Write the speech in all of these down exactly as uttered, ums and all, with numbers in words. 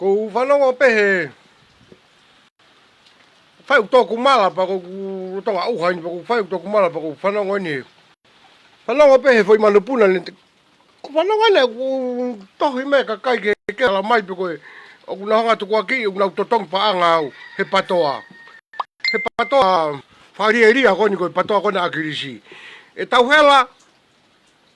Ko u fanongo pē he fai ʻoku tō kumala pea ko u tonga uha eni pea ko u fai ʻoku tō kumala pea ko u fanongo eni he. Fanongo pē he foʻi manupuna ni. Ko u fanongo eni ʻoku tohi mai kakai ke ke hala mai pē ko e ʻoku nau hanga tukuakiʻi ʻoku nau totongi paʻanga au he patoa. He patoa fakalielia ko eni ko e patoa ko ena ʻa ʻAkilisi. ʻE tau hela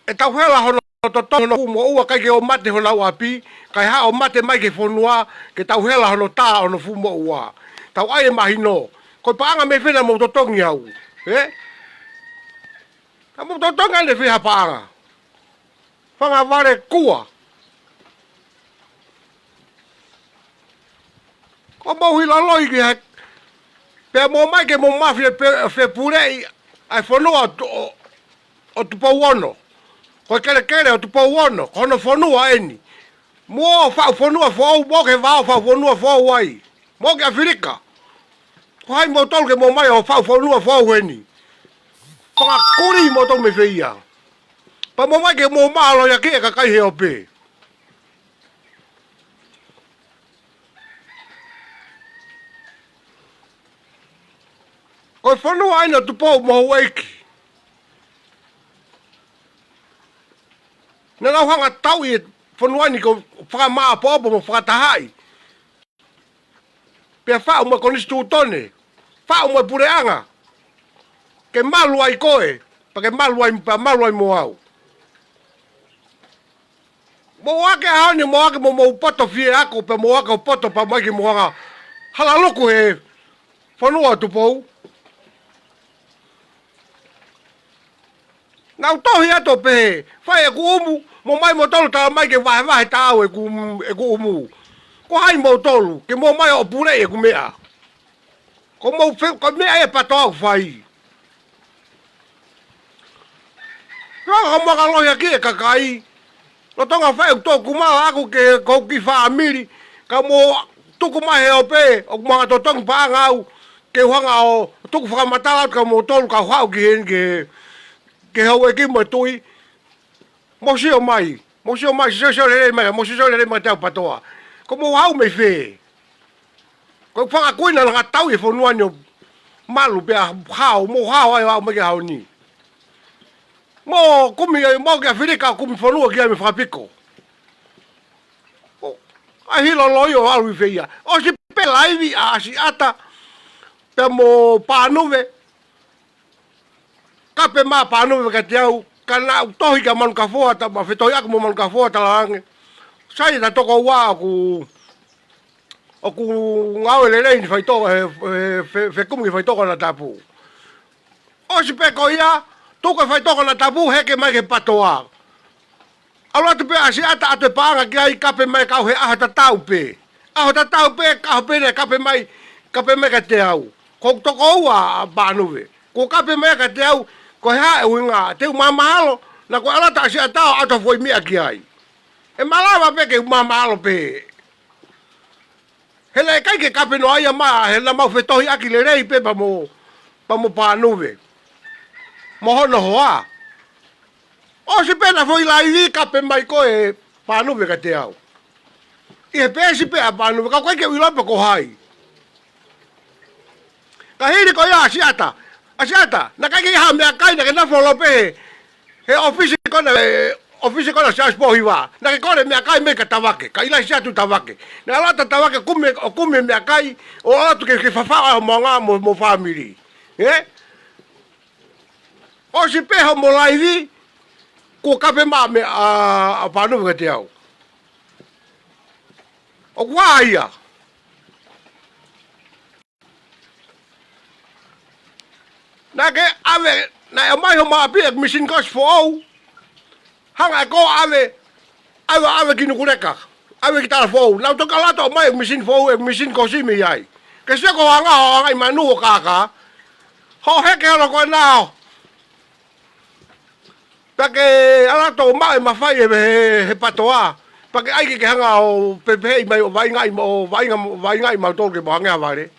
ʻE tau hela hono totongi hono fuʻu moʻua kae ʻikai ke ō mate honau ʻapi, kae haʻu ʻo mate mai ki he fonua, ke tau hela hono tā hono fuʻu moʻua. Tau ʻai e mahino. Ko e paʻanga mei fē naʻa mou totongi au. Ē? Naʻa mou totongi ʻanefē ha paʻanga. Fanga vale kua. Ko mou hiloloi ki he, pea mou ō mai ke mou mafie pe, fepuleʻi ʻa e fonua ʻo, ʻo, ʻo Tupou Ono. Ko e kelekele ʻo Tupou Ono, ko hono fonua eni. Mou faʻu fonua foʻou, mou ke vao faʻu fonua foʻou ai. Mou ki ʻAfilika. Ko hai moutolu ke mou ō mai ʻo faʻu fonua foʻou eni. Fanga kuli moutolu mei fē ia. Pea mou ō mai ke mou mālohiakiʻi e kakai he ope. Ko e fonua eni ʻo Tupou mo Houʻeiki. Naʻa nau hanga tauʻi e fonua ni ko e fakamāʻopoʻopo mo fakatahaʻi. Pea faʻu mo e konisitūtone. Faʻu mo e puleʻanga. Ke malu ai koe. Pea ke malu ai, pea malu ai mo au. Mou ō ake ʻaho ni, mou ō ake mo mou poto fie ako, pea mou ō ake ʻo poto pea mou ʻai ke mou hanga hala luku he fonua ʻo Tupou. Naʻa ku tohi atu ʻo pehē, fai ʻeku ʻumu, mou ō mai moutolu tala mai ke vahevahe taau ʻeku, ʻeku ʻumu. Ko hai moutolu, ke mou ō mai ʻo puleʻi ʻeku meʻa. Ko mou fe, ko e meʻa ē patoa ʻoku fai. Pea ko mou hanga lohiakiʻi e kakai. Lolotonga fai ʻeku tō kumala ʻaʻaku ki he, ko e kiʻi fāmili. Ka mou tuku mai he ope, ʻoku mou hanga totongi paʻanga au. Ke u hanga ʻo tuku fakamatala atu kia moutolu ka u haʻu ki heni ki he, ki he Houʻeiki mo e Tuʻi. Mou sio mai, mou sio mai, sio, sio lelei mai, mou sio, sio lelei mai ʻa e patoa. Ko mou haʻu mei fē? Ko e fanga kui naʻa nau hanga tauʻi e fonua ni ʻo malu pea hao, mou hao ai ʻo aʻu mai ki he ʻaho ni. Mou kumi, mou ki ʻAfilika ʻo kumi fonua ki ai mei fakapiko. ʻO, ʻai hiloloi ʻo ʻalu ʻi fē ia. ʻOsi pē laivi ʻa ʻAsiʻata, pea mo Pānuve, Kape mai ʻa Pānuve kiate au, ka naʻa ku tohi kia Manukafoa, ta, ma fetohi ʻaʻaku mo Manukafoa talaange. Sai ta toko ua ʻoku, ʻoku ngāue lelei ni faitoko, he, he, fe, fekumi ki he faitoko ʻa Natapu. ʻOsi pē ko ia, tuku e faitoko ʻa Natapu, heke mai ki he patoa. ʻAlu atu pē ʻa ʻAsiʻata ʻatu e paʻanga ki ai kape mai kau he ʻaho tatau pē. ʻAho tatau pē, ka ʻaho pē naʻe kape mai, kape mai kiate au. Ko e toko ua ʻa Pānuve. Ko e kape mai kiate au, ko e hā e ʻuhinga, te u mahamahalo, naʻa ku ʻalu atu ʻa ʻAsiʻata ʻo ʻatu ha foʻi meʻa ki ai. ʻE malava pē ke u mahamahalo pē. He naʻe ʻikai ke kape noa ia mai, he naʻa mau fetohiʻaki lelei pē pea mo, pea mo Pānuve. Mo hono hoa. ʻOsi pē naʻe foʻi laivi kape mai ko ē Pānuve kiate au. ʻI he peesi pē ʻa Pānuve, ka ʻoku ʻikai ke u ʻilo pe ko hai. Ka hili ko ia ʻa ʻAsiʻata. ʻAsiʻata, naʻe ʻikai ke ʻi ai ha meʻakai naʻa ke nofo ʻo lōpē he ʻofisi ko ena, ē, ʻofisi ko ena ʻa Siaosi Pōhiva. Naʻa ke kole meʻakai mei ka Tavake, ka ʻi lahi Siatu Tavake. Naʻe ʻalu atu ʻa Tavake kumi, ʻo kumi meʻakai, ʻo ʻalu atu ke, ke fafaʻo ai homo anga mo, mo fāmili. Ē? ʻOsi pē homo laivi, kuo kape mai ʻa, ʻa Pānuve kiate au. ʻOku ʻā ia. Naʻa ke ʻave, naʻe ʻomai homo ʻapi ʻeku misini kosi foʻou. Hanga ʻe koe ʻave, ʻave, ʻave ki Nukuleka. ʻAve ki Talafoʻou. Naʻa ku toki ʻalu atu ʻo ʻomai ʻeku misini foʻou, ʻeku misini kosi mei ai. Ke sio ko e anga hoʻo anga ʻi manu ʻo kākā. Hoʻo heke holo ko ena ʻo. Pea ke ʻalu atu ʻo maʻu e mafai ʻe he, he patoa. Pea ke ʻai ke ke hanga ʻo pepeheʻi mai ʻo vaʻingaʻi mo, ʻo vaʻinga, vaʻingaʻi mautolu ke mou hangē ha vale.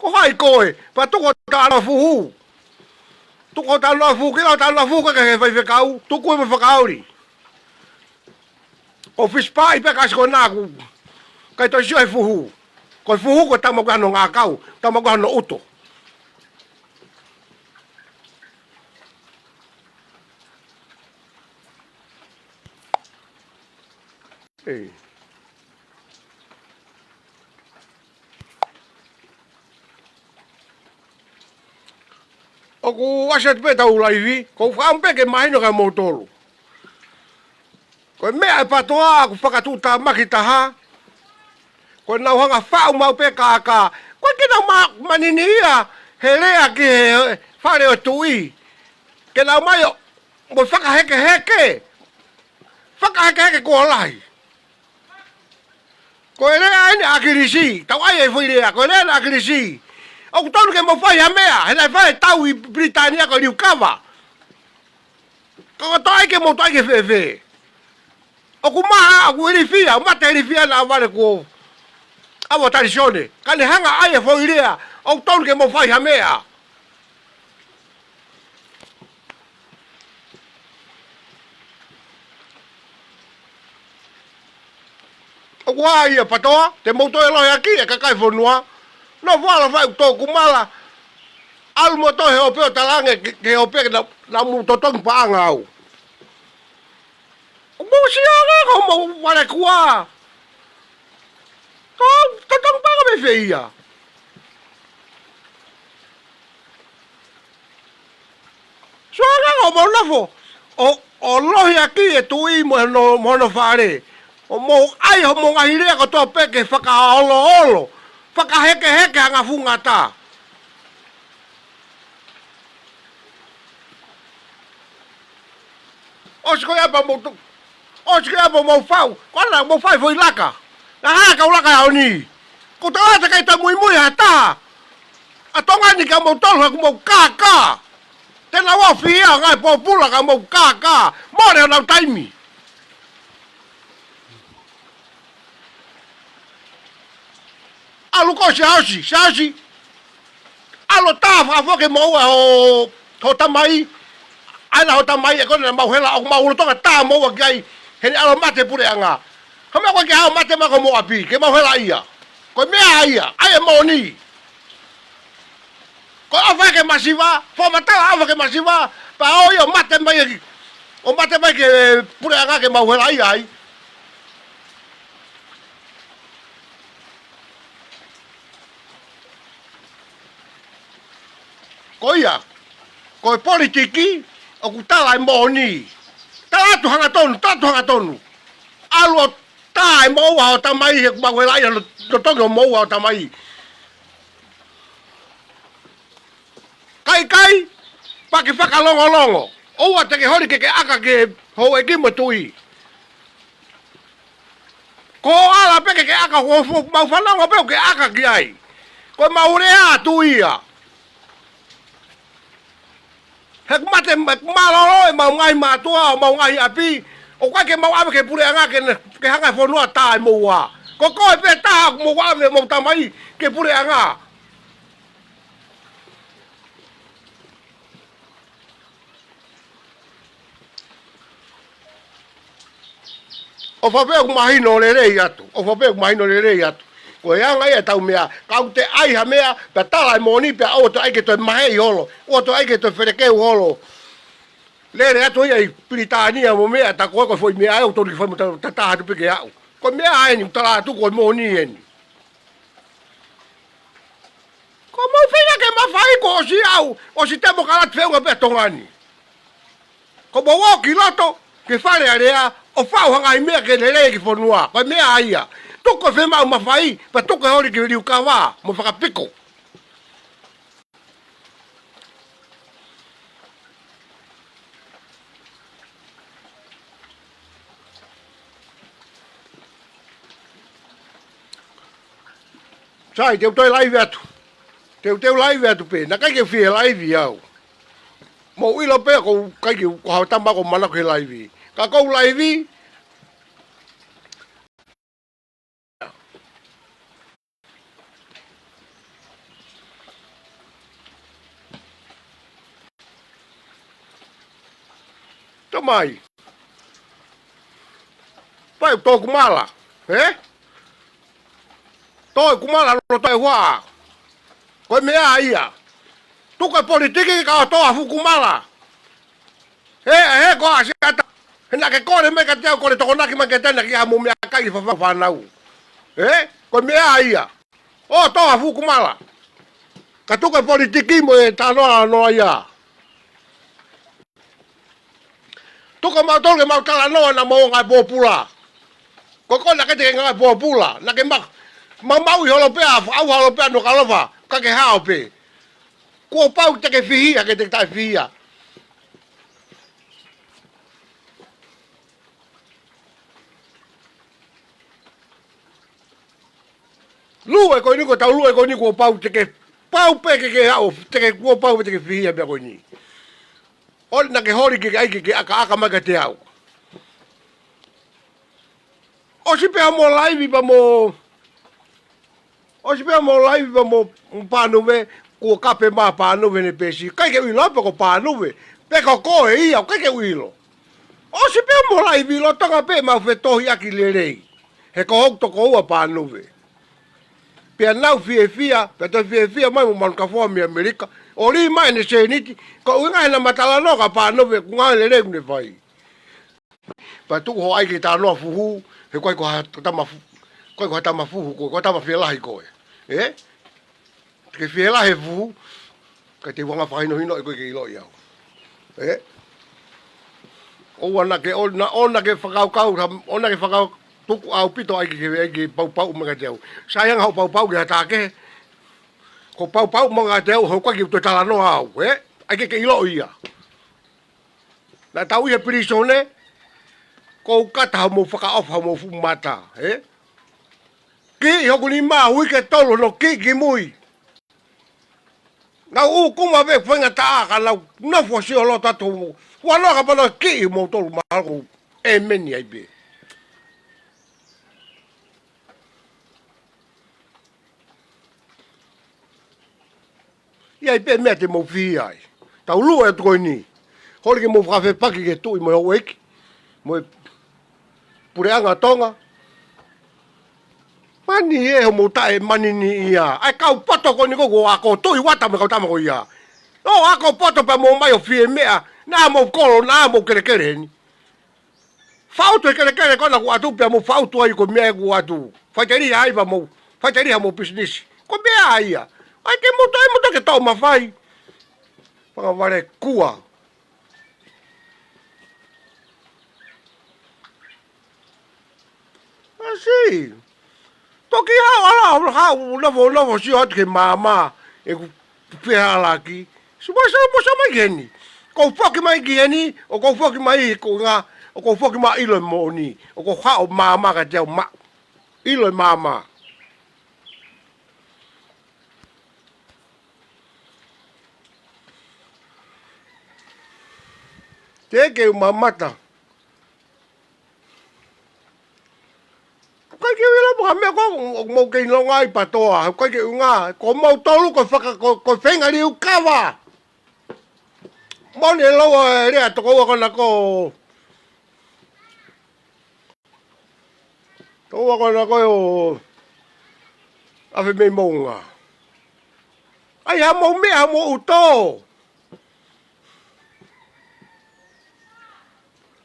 Ko hai koe, pea tuku ho talanoa fuhu. Tuku ho talanoa fuhu, ke lau talanoa fuhu ka ke he faifekau, tuku e mo fakaoli. ʻOfisi paʻi pē ka ʻasi ko ena ʻoku ʻIkai toe sio he fuhu. Ko e fuhu ko e tama ko ē hono ngākau, tama ko ē hono ʻuto. ʻEi. ʻOku ʻasi atu pē ʻetau laivi, ʻoku ou fakaʻamu pē ke mahino kia moutolu. Ko e meʻa ʻa e PATOA ʻoku fakatuʻutāmaki taha, ko ʻenau hanga ʻo faʻu maʻu pē kākā. ʻOku ʻikai ke nau ma-, manini ia he lea ki he fale ʻo e tuʻi. Ke nau ō mai ʻo, mo fakahekeheke. Fakahekeheke kuo lahi. Ko e lea eni ʻa ʻAkilisi, tau ʻai e foʻi lea, ko e lea eni ʻa ʻAkilisi. ʻOku tonu ke mou fai ha meʻa, he naʻe fai e tau ʻi Pilitānia ko e liukava. Ka ʻoku toe ʻai ke mou toe ʻai ke fēfē. ʻOku maha, ʻoku ilifia, ʻoku mate ilifia naʻa vale kuo ʻave ʻo tali Sione. Ka ne hanga ʻai e foʻi lea, ʻoku tonu ke mou fai ha meʻa. ʻOku ʻai ia PATOA, te mou toe lohiakiʻi e kakai fonua. Nofo ʻalu ʻo fai ʻeku tō kumala. ʻAlu mo toe he ope ʻo talaange ke, ke ope ke na, naʻa mou totongi paʻanga au. ʻOku mou sio ange ko homou vale kua. Ko e totongi paʻanga mei fē ia? Sio ange ko homou nofo ʻo, ʻo lohiakiʻi e tuʻi mo hono, mo hono fale. ʻO mou ʻai homou ngaahi lea kotoa pē ke fakaoloolo, fakahekeheke anga fungata. ʻOsi ko ia pea mou tu-, ʻosi ko ia pea mou faʻu, ko ena mou fai foʻi laka. Naʻe hā e kau laka ʻaho ni? Ko e tangata ʻikai toe muimui ha taha ʻa Tonga ni kia moutolu he ʻoku mou kākā. Te nau ō ʻo fihia ngaahi pōpula ka mou kākā. Mole honau taimi. ʻAlu ko Siaosi, Siaosi. ʻAlu ʻo tā fakafoki moʻua ho, ho tamai. ʻAi la ho tamai ʻe kona mau hela ʻo mau lolotonga tā moʻua ki ai. He ne ʻalu ʻo mate puleʻanga. Ka meʻa ko ē ke haʻu ʻo mate mai ko homou ʻapi, ke mau hela ia. Ko e meʻa ia, ʻai e moʻoni. Ko e ʻofa ke masiva, fakamatala ʻofa ke masiva, pea ō ia ʻo mate mai ki, ʻo mate mai ki he puleʻanga ke mau hela ia ai. Ko ia, ko e politiki, ʻoku tala e moʻoni. Tala atu hangatonu, tala atu hangatonu. ʻAlu ʻo tā e moʻua ho tamai, he ʻoku mau hela ia lo-, lolotonga ʻo moʻua ho tamai. Kaikai, pea ke fakalongolongo. ʻOua te ke holi ke ke ʻaka ki he houʻeiki mo e tuʻi. Ko e hala pē ke ke ʻaka, ko e fuʻu mau fanongo pē ʻoku ke ʻaka ki ai. Ko e mau lea atu ia. He ʻoku mate, mālōlō e mau ngaahi mātuʻa, ʻo mau ngaahi ʻapi, ʻoku ʻikai ke mau ʻave ki he puleʻanga ke ne, ke hanga e fonua tā e moʻua. Ko koe pē taha ʻoku mou ʻave homou tamai ki he puleʻanga. ʻOfa pē ʻoku mahino lelei atu. ʻOfa pē ʻoku mahino lelei atu. Ko e anga ia ʻetau meʻa. Ka ʻoku te ʻai ha meʻa, pea tala e moʻoni, pea ʻoua toe ʻai ke toe maheʻi holo. ʻOua toe ʻai ke toe felekeu holo. Lele atu ia ʻi Pilitānia mo meʻa, tā ko e ko e foʻi meʻa ʻe ʻoku tonu ke fai mo ta, ta taha atu pē ke aʻu. Ko e meʻa eni, tala atu ko e moʻoni eni. Ko homou feinga ke mafai ko ʻosi ʻalu, ʻosi temokalati feʻunga pē ʻa Tonga ni. Ko mou ō ki loto, ki he Fale Alea, ʻo faʻu ha ngaahi meʻa ke lelei ki he fonua. Ko e meʻa ia. Tuku e fiemaʻu mafai, pea tuku e holi ki he liukava, mo fakapiko. Sai, te u toe laivi atu. Te u, te u laivi atu pē. Naʻe ʻikai ke fie laivi au. Mou ʻilo pē ʻoku ʻikai ke, ko hau tama ko manako he laivi. Ka ko u laivi. Tamai. Pea u tō kumala, ē? Tō e Kumala loto e hua. Ko e meʻa ia. Tuku e politiki ka ʻo tō a fuʻu Kumala. He, he ko a siata. He naʻa ke kole mai kiate au, kole tokonaki mai kiate au, naʻa ke ʻai haʻamou meʻakai ki he fafanga fānau. He, ko e meʻa ia. ʻO tō a fuʻu Kumala. Ka tuku e politiki mo e talanoa noa ia. Tuku mautolu ke mau talanoa naʻa mau ngāue pōpula. Ko koe naʻa ke teʻeki ngāue pōpula. Naʻa ke ma-, ma-, maʻu ʻi holo pē, ʻa, ʻauha holo pē ʻa Nukuʻalofa, ka ke hao pē. Kuo pau te ke fihia, ke te taʻefihia. Lue ko eni, ko ʻetau lue ko eni kuo pau te ke, pau pē ke ke hao, te ke, kuo pau pē te ke fihia meʻa ko eni. ʻOua naʻa ke holi ke ke ʻai ke ke ʻakaʻaka mai kiate au. ʻOsi pē hoʻomo laivi pea mo, ʻosi pē hoʻomo laivi pea mo, mo Pānuve, kuo kape mai Pānuve he peesi. ʻIkai ke u ʻilo pe ko Pānuve, pe ko koe ia, ʻikai ke u ʻilo. ʻOsi pē hoʻomo laivi, lolotonga pē ʻemau fetohiʻaki lelei. He ko hoku tokoua Pānuve. Pea nau fiefia, pea toe fiefia mai mo Manukafoa mei ʻAmelika. ʻO lī mai ʻene sēniti, ko e ʻuhinga he naʻa ma talanoa kia Pānuve, ko e ngāue lelei kuo ne fai. Pea tuku hoʻo ʻai ke talanoa fuhu, he ko e ko ha tama fu-, ko e ko ha tama fuhu, ko e ko ha tama fielahi koe. Ē? Te ke fielahi he fuhu, ka te u hanga fakahinohinoʻi koe ke ʻiloʻi au. Ē? ʻOua naʻa ke, ʻo-, naʻa, ʻoua naʻa ke fakakaukau, ʻoua naʻa ke fakatuku ʻaupito ai ke, ke, ke paupau mai kiate au. Sai ange hoʻo paupau ki ha taha kehe, ko e paupau mai kiate au, he ʻoku ʻikai ke u toe talanoa au, ē? ʻAi ke ke ʻiloʻi ia. Naʻa tau ʻi he pilīsone, ko u kata hoʻomo fakaʻofa hoʻomo fuʻu mata, ē? Kiʻi hoku nima, uike tolu hono kiʻi kimui. Nau ʻū kuma pē faingataʻa ka nau nofo ʻo sio loto atu. Ua noa ka pano kiʻi moutolu mahalo ko e meni ai pē. ʻI ai pē meʻa te mou fihia ai. Tau lue atu ko eni. Holi ke mou fakafepaki ki he tuʻi mo e houʻeiki. Mo e puleʻanga Tonga. Mani ē hoʻomou taʻe mani ni ia. ʻAi kau poto ko eni ko, ko e ako tuʻi uata mo e kau tama ko ia. ʻO ako poto pea mou ō mai ʻo fie meʻa. Naʻa mou kolo, naʻa mou kelekele heni. Faʻutu e kelekele ko ena kuo ʻatu pea mou faʻutu ai ko e meʻa kuo ʻatu. Faʻiteliha ai pea mou, faʻiteliha hoʻomou pisinisi. Ko e meʻa ia. ʻAi ke mou toe, mou toe ke tau mafai. Fanga vale kua. ʻAsi. Toki haʻu, ʻalu, ʻalu, haʻu, nofo, nofo, sio atu ki he maama, ʻeku fehālaaki. Suma, suma, suma mai ki heni. ʻOku ou foki mai ki heni, ʻoku ou foki mai, ko e ʻuhinga, ʻoku ou foki mai ʻilo e moʻoni. ʻOku ou haʻu ʻo maama kiate au ma-, ʻilo e maama. Teʻeki ke u mamata. ʻOku ʻikai ke u ʻilo pe ko e hā e meʻa ko ē ʻoku mou kei nonga ai PATOA. ʻOku ʻikai ke u ngā, ko moutolu ko e faka-, ko, ko e feinga liukava. Mou ne lau e lea tokoua ko ena ko, tokoua ko ena ko ē ʻo ʻAfe mei Moʻunga. ʻAi haʻamou meʻa, haʻamou ʻuto.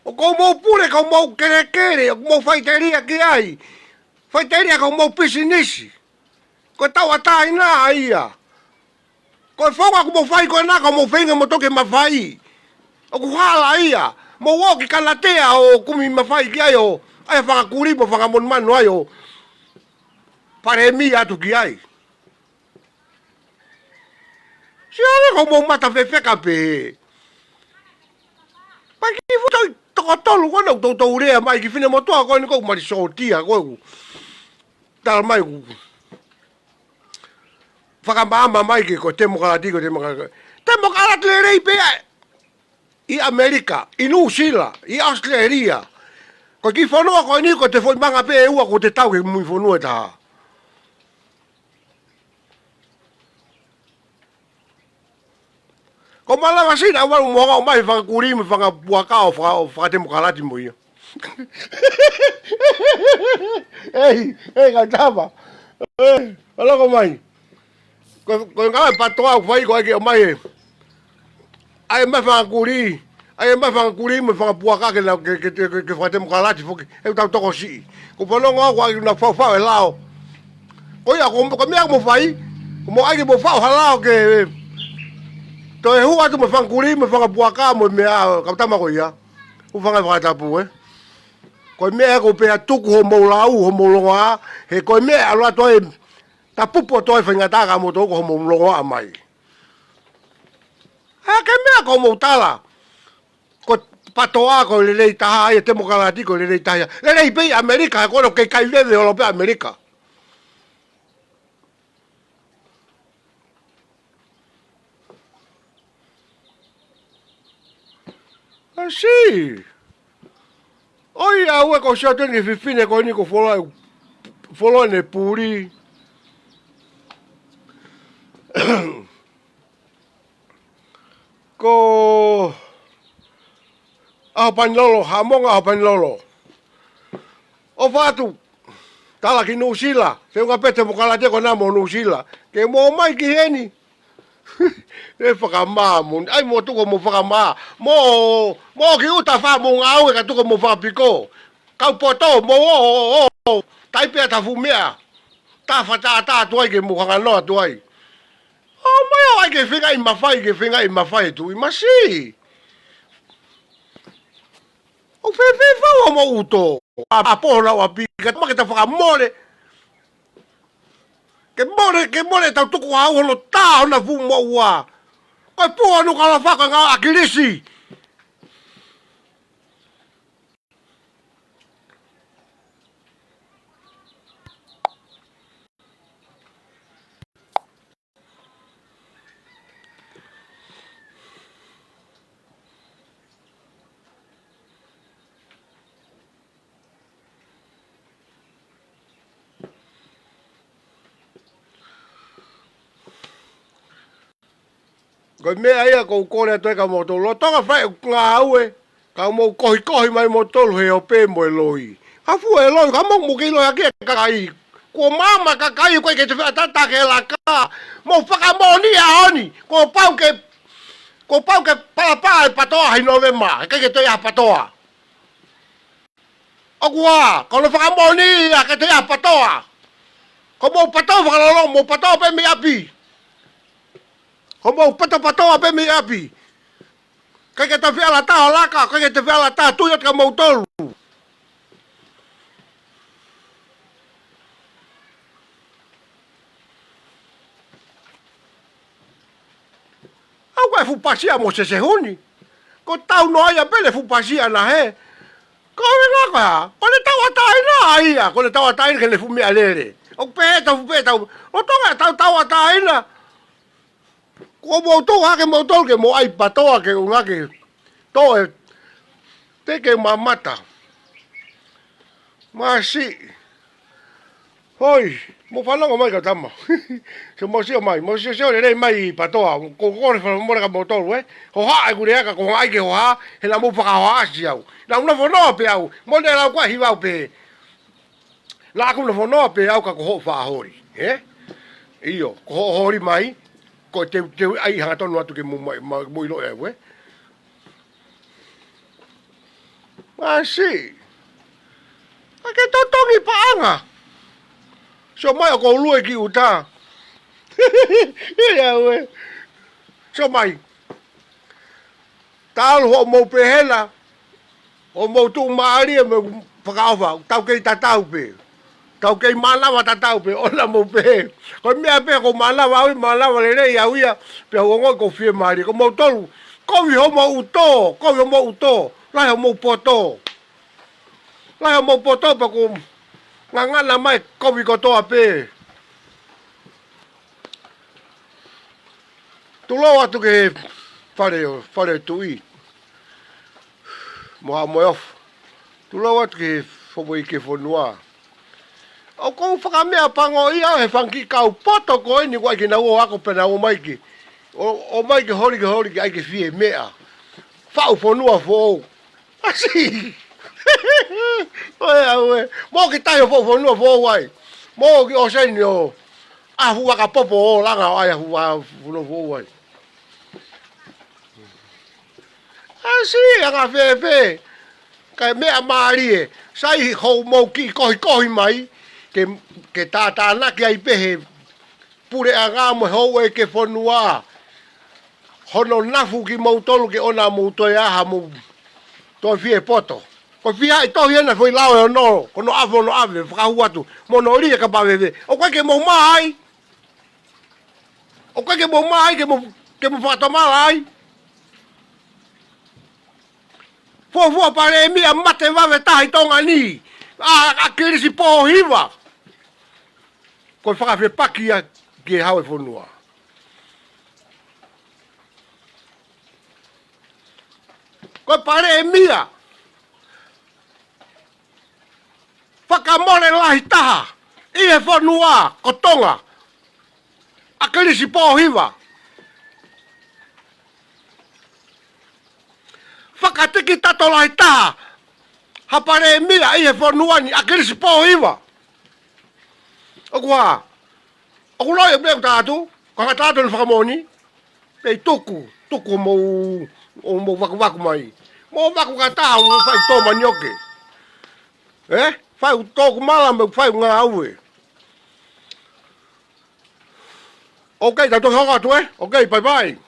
ʻOku mou pule, ʻoku mou kelekele, ʻoku mou faʻiteliha ki ai. Faʻiteliha ki hoʻomou pisinisi. Ko e tauʻatāina ia. Ko e founga ʻoku mou fai ko ena, ʻoku mou feinga mou toki mafai. ʻOku hala ia. Mou ō ki Kalatea ʻo kumi mafai ki ai ʻo, ʻai fanga kulī mo fanga monumanu ai ʻo palēmia atu ki ai. Sio ange ko hoʻomou mata fefeka pē. Pea kiʻi fuʻu tokotolu ko ena ʻoku toutou lea mai ki he finemotuʻa ko eni ʻoku mali sōtia ko ē ʻoku tala mai ʻoku fakamaama mai ke ko e temokalati, ko e temokalati. Temokalati lelei pē ia ʻi ʻAmelika, ʻi Nuʻusila, ʻi ʻAositelēlia. Ko e kiʻi fonua ko eni ko e toe foʻi manga pē ʻe ua kuo toe tau ki he mui fonua ʻe taha. Ko Malanga Sina, ʻoua mo hanga ʻo ʻomai fanga kulī mo fanga puaka ʻo faka-, ʻo fakatemokalati mo ia. Ei, ei, kae tama. ʻE, ʻalu ko mai. Ko, ko e ngāue ʻa e PATOA ʻoku fai ko ē ke ʻomai ē. ʻAi mai fanga kulī. ʻAi mai fanga kulī mo e fanga puaka ke na, ke, ke, ke, ke fakatemokalati foki. ʻE tau tokosiʻi. Ko e fanongo au ko ē ʻoku na faʻufaʻu e lao. Ko ia, ko, ko e meʻa ʻoku mou fai. Ko mou ʻai ke mou faʻu ha lao ke, toe hū atu mo e fanga kulī mo e fanga puaka mo e meʻa, kau tama ko ia. ʻOku fanga fakatapu, ē. Ko e meʻa ʻoku pehē tuku hoʻomou lau, hoʻomou longoaʻa, he ko e meʻa ʻe ʻalu atu ai, tapupu atu ai faingataʻa kia moutolu ko hoʻomou longoaʻa mai. ʻA e kiʻi meʻa ʻoku mou tala, ko e PATOA ko e lelei taha, ʻa e temokalati ko e lelei taha ia. Lelei pē ʻi ʻAmelika, he ko ena ʻoku kei kai veve holo pē ʻAmelika. I see. ʻOiauē, ko e sio atu eni ki he fefine ko eni ko Folo-, Foloane Puli. Ko ʻAhopanilolo, Haʻamonga ʻAhopanilolo. ʻOfa atu, tala ki Nuʻusila, feʻunga pē temokalati ko ena mo Nuʻusila. Ke mou ō mai ki heni. ʻE fakamā mo, ʻai mou tuku hoʻomou fakamā. Mou, mou kiʻi ʻuta fā mou ngāue ka tuku hoʻomou fakapiko. Kau poto, mou ō, ō, ō, ō. Tai pē ʻa e fuʻu meʻa. Tā fata tā atu ai ke mou hanganoa atu ai. ʻO mai ʻo ʻai ke feingaʻi mafai, ke feingaʻi mafai ʻe Tuʻi Masi. ʻOku fēfē fau hoʻomou ʻuto. ʻA, ʻa poho lau ʻapi, ka tama ke ta fakamole. Ke mole, ke mole tau tuku au hono tā hona fuʻu moʻua. Ko e pua nu kalafa ko e ngāue ʻa ʻAkilisi. Ko e meʻa ia ʻoku ou kole atu ai kia moutolu. Lolotonga fai ʻeku ngāue, ka mou kohikohi mai moutolu he ope mo e loi. Ka fuʻu e loi, ka mou mou kei loi hake e kakai. Kuo maama e kakai, ʻoku ʻikai ke te feʻatata ke laka. Mou fakamoʻoni ʻaho ni, kuo pau ke, kuo pau ke palapala e PATOA ʻi Nōvema, ʻikai ke toe ʻi ai ha PATOA. ʻOku ā, ko hono fakamoʻoni ia ke te ʻi ai ha PATOA. Ko hoʻomou PATOA fakalolongo, mou PATOA pē mei ʻapi. Ko hoʻomou patopatoa pē mei ʻapi. ʻIkai ke te feʻalata ʻo laka, ʻikai ke te feʻalata ʻo tui atu kia moutolu. ʻAu ko e fuʻu pasia mo Sesehuni. Ko tau noa ia pele fuʻu pasia na he. Ko e ngā ko ā, ko ʻene tauʻatāina ia, ko ʻene tauʻatāina ke ne fuʻu meʻalele. ʻOku pehē tau fuʻu pehē tau, ʻo tonga tau tauʻatāina. Ko moutolu hake moutolu ke mou ʻai PATOA ke ʻuhinga ke tō e te ke mamata. Masiʻi. Hoi, mou fanongo mai kau tama. Sio mou sio mai, mou sio sio lelei mai PATOA, ko kole fakamolemole kia moutolu ē. Hohaʻa ʻeku lea ka ko e ngaahi ke hohaʻa, he naʻa mou fakahohaʻasi au. Naʻa ku nofonoa pē au, mo ne lau ko e hiva au pē. Naʻa ku nofonoa pē au ka ko hoʻo faʻa holi, ē? ʻIo, ko hoʻo holi mai, ko e teu, teu ai hangatonu atu ke mou mai, ma, mou ʻilo ē, ē? Masiʻi. Ka ke totongi paʻanga. Sio mai ʻoku ou lue ki ʻuta. ʻIo ē. Sio mai. Talu hoʻomou pehē na, hoʻomou tuʻumālie mo e fakaʻofa, tau kei tatau pē. Tau kei mānava tatau pē, ʻoua naʻa mou pehē. Ko e meʻa pē ʻoku ou mānava au ia, mānava lelei au ia, pea u ongoʻi ʻoku ou fiemālie. Ko moutolu, kovi hoʻomou ʻuto, kovi hoʻomou ʻuto, lahi hoʻomou poto. Lahi hoʻomou poto pea ʻoku ngangana mai kovi kotoa pē. Tulou atu ki he fale ʻo, fale ʻo e tuʻi. Mo Haʻa Moheofo. Tulou atu ki he fo-, mo e ʻEiki Fonua. ʻOku ou fakameʻapangoʻia he fanga kiʻi kau poto ko eni ʻoku ʻai ke nau ō ako pea nau ō mai ke, ō, ō mai ke holi, ke holi ke ʻai ke fie meʻa. Faʻu fonua foʻou. Masiʻi. ʻOiauē. Mou kiʻi tahi ʻo faʻu fonua foʻou ai. Mo ki ʻo seni ʻo ʻafu ʻakapopo ʻo langa ʻo ʻai ʻafu ʻa fulo fou ai. ʻAsi, anga fēfē. Kae meʻa mālie, sai hoʻomou kiʻi kohikohi mai, ke, ke tātānaki ai pē he puleʻanga mo e houʻeiki e fonua. Hono nafu kimoutolu ke ʻoua naʻa mou toe ʻā haʻamou toe fie poto. Ko e fiha ʻi tohi ena foʻi lao ʻe ono, ko hono ʻave, hono ʻave, fakahū atu. Mo hono lī e kapa veve. ʻOku ʻikai ke mou mā ai. ʻOku ʻikai ke mou mā ai, ke mou, ke mou fakatomala ai. Fuofua palēmia mate vave taha ʻi Tonga ni. ʻA, ʻa Kilisi Pōhiva. Ko e fakafepaki ia ki he hau e fonua. Ko e palēmia fakamole lahi taha ʻi he fonua ko Tonga, ʻa Kilisi Pōhiva. Fakatikitato lahi taha ha palēmia ʻi he fonua ni, ʻa Kilisi Pōhiva. ʻOku hā? ʻOku loi e meʻa ʻoku tā atu, ka ka tā atu ʻene fakamoʻoni. Pea tuku, tuku mou, ʻo mou vakuvaku mai. Mou vaku ka taha, mou fai tō manioke. Ē? Fai tō kumala, mou fai ngāue. ʻOkei, tau toki hoko atu, ē? ʻOkei, bye bye.